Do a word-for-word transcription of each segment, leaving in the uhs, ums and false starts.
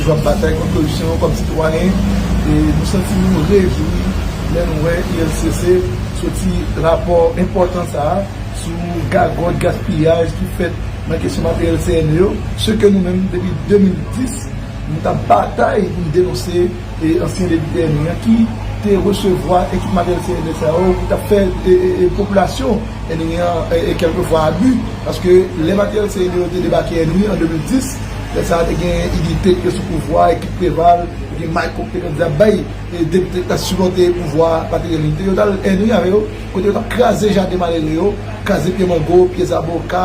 Nou ap batay kont koripsyon kòm sitwayen, e nou santi nou rejwi lè nou wè I L C C soti rapò enpòtan sa a sou gagòt, gaspiyaj ki fèt nan kesyon materyèl C N E yo, se ke nou menm, depi de mil dis, nou t ap batay pou n denonse e ansyen depite Henry an ki te resevwa ekip materyèl C N E sa yo pou t ap fè e, e, e, popilasyon Henry an e, e kèlkefwa abi. Paske lè materyèl C N E yo te debake Henry an de mil dis, lè sa a te gen I D P ki te sou pouvwa, ekip Preval, te gen Mike Coke te kandida bay e depite ki t ap sipòte pouvwa materyèl militè yo t al Henry avè yo, kote yo t ap kraze jaden malere yo, kraze pye mango, pye zaboka,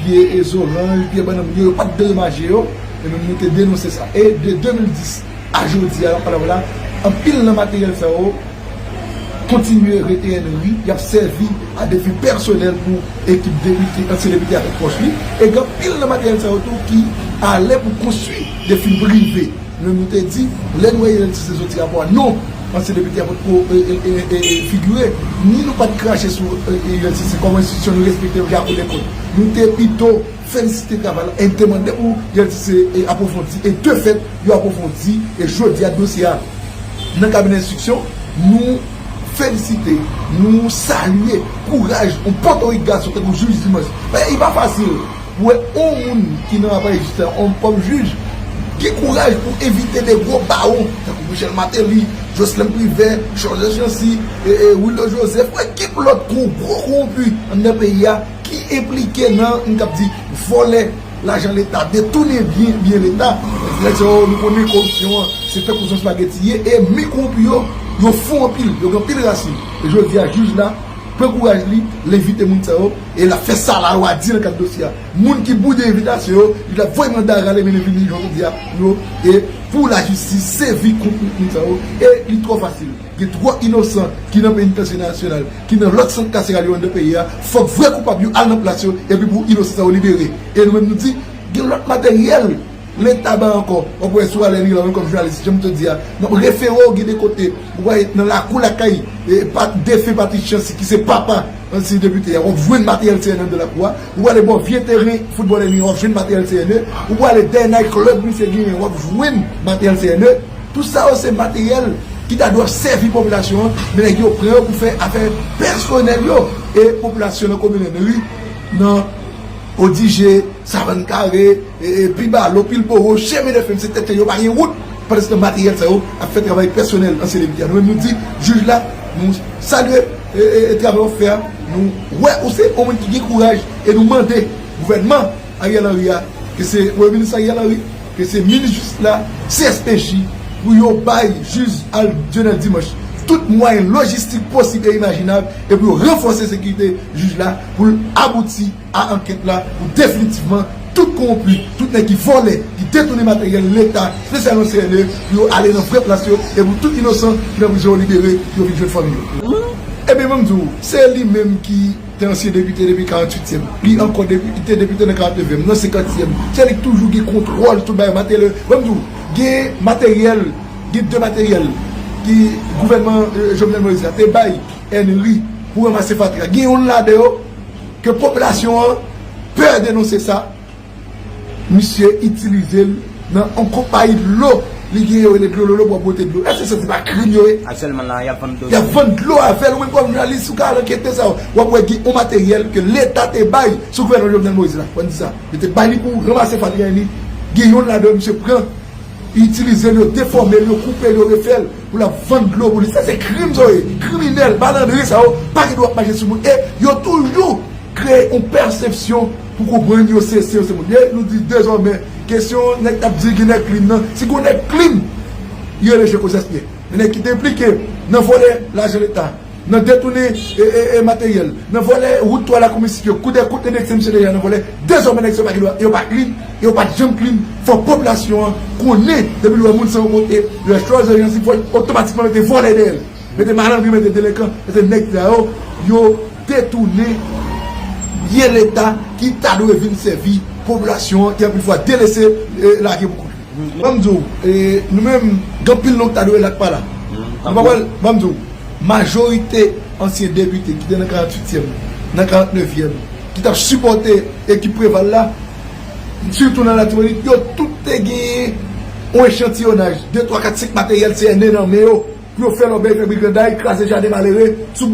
pye e zoranj, pye bannann yo, yo pa t dedomaje yo. E menm nou te denonse sa. E de de mil dis a jodi a, n ap pale avè w la, anpil nan materyèl sa yo kontinye rete Henry, y ap sèvi a de fi pèsonèl pou ekip depite, ansyen depite avèk pwòch li. E gen anpil nan materyèl sa yo tou ki ale pou konstwi de fi prive. Men nou te di, lè nou wè I L C C soti rapò a, non, ansyen depite a potko e, e, e, e, e, figire, ni nou pa t krache sou e, e, I L C C kòm enstitisyon nou respekte l, jan ou lekòl. Nou te pito felisite travay la e te mande pou I L C C e apwofondi. E de fèt, yo apwofondi. E jodi a, dosye a nan kabinè enstriksyon, nou felisite, nou salye kouraj yon pòtorik gason tankou jij Dimanche. Men, li pa fasil pou wè yon moun ki nan aparèy jistis la, yon kòm jij, gen kouraj pou envite de gwo bawon, tankou Michel Martelly, Jocelyn Privert, Georges Chancy, e, e, Wildo Joseph, wè kèk lòt gwo, gwo kowonpi anndan peyi a, ki enplike nan, m kab di, vòlè lajan leta, detounen byen, byen leta. Nèg sa yo, nou konnen koripsyon an, se fè kouzon espageti ye, e mi kowonpi yo, yo fon anpil, yo gen anpil rasin. E jodi a, jij la pran kouraj li, l envite moun sa yo, e l ap fè sa lalwa di nan kad dosye a. Moun ki boude envitasyon yo, li t ap voye manda rale mennen vini, jan jodi a, yo, e pou lajistis sèvi kont moun sa yo, e li twò fasil. Gen twò inosan ki nan penitansye nasyonal, ki nan lòt sant kaseral yo anndan peyi a. Fòk vrè koupab yo al nan plas yo, epi pou inosan sa yo libere. E nou menm nou di, gen lòt materyèl leta bay ankò. W ap wè si w ale li la menm kòm jounalis, jan m te di a, m ap refere w gen de kote, ou wè nan lakou lakay, e, pa, defen Patrick Chancy ki se papa ansyen depite a, w ap jwenn materyèl C N E anndan lakou a. Ou ale bò vye teren foutbòl Henry an, w ap jwenn materyèl C N E. Ou ale dèyè night club misye genyen, w ap jwenn materyèl C N E. Tout sa yo se materyèl ki ta dwe ap sèvi popilasyon an, men nèg yo pran yo pou fè afè pèsonèl yo. E popilasyon nan komin Henry, nan Odije, Savann Kare, e, e, Pibalo, Pilboro, Chemen de Fèm, se tenten yo pa gen wout, pandanstan materyèl sa yo ap fè travay pèsonèl ansyen depite a. Nou menm nou di, jij la, nou salye e, e, e travay w ap fè a, nou wè ou se yon moun ki gen kouraj, e nou mande gouvènman Ariel Henry a, ke se Premye Minis Ariel Henry, ke se minis jistis la, C S P J, pou yo bay jij Al-, Dieunel Dimanche tout mwayen lojistik posib e imajinab, e pou yo ranfòse sekirite jij la, pou l abouti a ankèt la, pou definitivman tout kowonpi, tout nèg ki vòlè, ki detounen materyèl leta, espesyalman C N E, pou yo ale nan vrè plas yo, e pou tout inosan ki nan prizon yo libere, pou yo vin jwenn fanmi yo. Ebyen, ban m di w, se li menm ki te ansyen depite depi karanntuityèm. Li ankò depi, li te depite nan karantnevyèm, nan senkantyèm. Se li ki toujou gen kontwòl tout bagay materyèl. Ban m di w, gen materyèl, gen de materyèl ki gouvènman, e, Jovenel Moïse la te bay Henry pou ranmase fatra. Gen youn ladan yo ke popilasyon an pè denonse sa. Misye itilize l nan yon konpayi dlo. Li gen yo rele Dlololo pou ap bwote dlo. Èske se, se pa krim yo ye? Aktyèlman la, y ap vann dlo. Y ap vann dlo avè l. Ou menm kòm jounalis, ou ka al ankete sa yo. W ap wè gen yon materyèl ke leta te bay sou gouvènman Jovenel Moïse la. Fò n di sa. Yo te bay li pou ranmase fatra Henry. Gen youn ladan yo misye pran, itilize l, yo defòme l, yo koupe l, yo refè l pou l ap vann dlo pou li. Sa se krim sa yo ye. Kriminèl, malandren sa yo pa gen dwa ap mache sou moun. E yo toujou kreye yon pèsepsyon pou konprann yo se, se, yo se moun. E nou di dezòmè, kesyon nèg k ap di gen nèg clean nan, si gen nèg clean, li rele Jacques Cosespierre. Men nèg ki te enplike nan vòlè lajan leta, nan detounen e, e, e, materyèl, nan vòlè wout twa lakou mistik yo, kou dè kout, nèg se misye deja nan vòlè, dezòmè nèg sa yo pa gen dwa, yo pa clean, yo pa t janm clean. Fò popilasyon an konnen, depi l wè moun san yon kote, yo wè chwazi ajansi, fò l otomatikman mete vòlè dèyè l. Mete malandren, mete delenkan, mete nèg sa yo, yo detounen byen leta ki ta dwe vin sèvi popilasyon an, ki anpil fwa delese, e, lage pou kont li. Ban m di w, e, nou menm, gen anpil non ki ta dwe la k pa la. Nou pa pral, ban m di w, majorite ansyen depite ki te nan karanntuityèm, nan karantnevyèm, ki t ap sipòte ekip Preval la, sitou nan Latibonit, yo tout te genyen yon echantiyonaj, de, twa, kat, senk materyèl C N E nan men yo, pou yo fè lòbèy, fè briganday, kraze jaden malere, sou